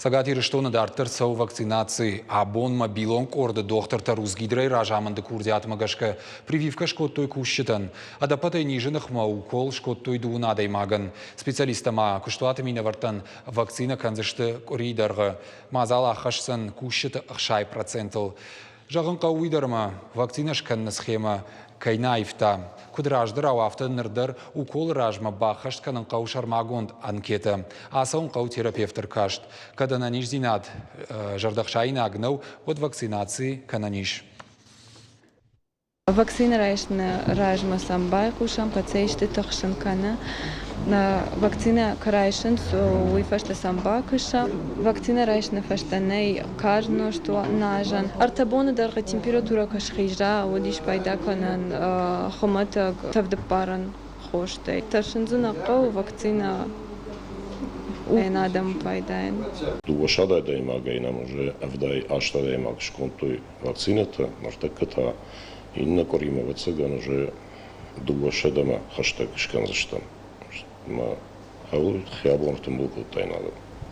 Цӕгат Ирыстоны дарддӕр цӕуы вакцинаци. Абон мобилон къорды дохтыртӕ Русгидройы разамынды курдиатмӕ гӕсгӕ прививкӕ скодтой кусджытӕн. Ӕдӕппӕтӕй низы ныхмӕ укол скодтой дыууын адӕймагӕн. Специалисттӕ ма куыстуаты минӕвӕрттӕн вакцинӕ кӕндзысты къуырийы дӕргъы. Мадзал аххӕсдзӕн кусджыты 60 процентыл. Зӕгъын хъӕуы уый дӕр ӕмӕ вакцинӕ скӕныны схемӕ кӕй нӕ аивта. Куыд раздӕрау, афтӕ ныр дӕр уколы размӕ баххӕст кӕнын хъӕуы сӕрмагонд анкетӕ. Ацӕуын хъӕуы терапевты ркаст. Кӕд ӕнӕниздзинад зӕрдӕхсаинаг нӕу, уӕд вакцинаци кӕнӕн ис. Вакцинӕ райсыны размӕ сӕм байхъусӕм, пациентты тыхсын кӕны. Вакцинӕ куы райсынц, уый фӕстӕ сӕм бакӕсӕм. Вакцинӕ райсыны фӕстӕ нӕй карз нозт нуазӕн. Ӕртӕ боны дӕргъы температурӕ куы схиза, уӕд ис пайда кӕнӕн хуымӕтӕг тӕвдыппарӕн хостӕй. Тӕрсын дзы нӕ хъӕуы, вакцинӕ у адӕмы пайдайӕн. 200 адӕймагӕй нӕм уже 78 адӕймаг скодтой вакцинӕтӕ, ныртӕккӕ та иннӕ къуыримӕ, ӕвӕццӕгӕн, уже 200-мӕ хӕстӕг скӕндзыстӕм. Ӕмӕ хиабон тымбыл кодтаин адӕм.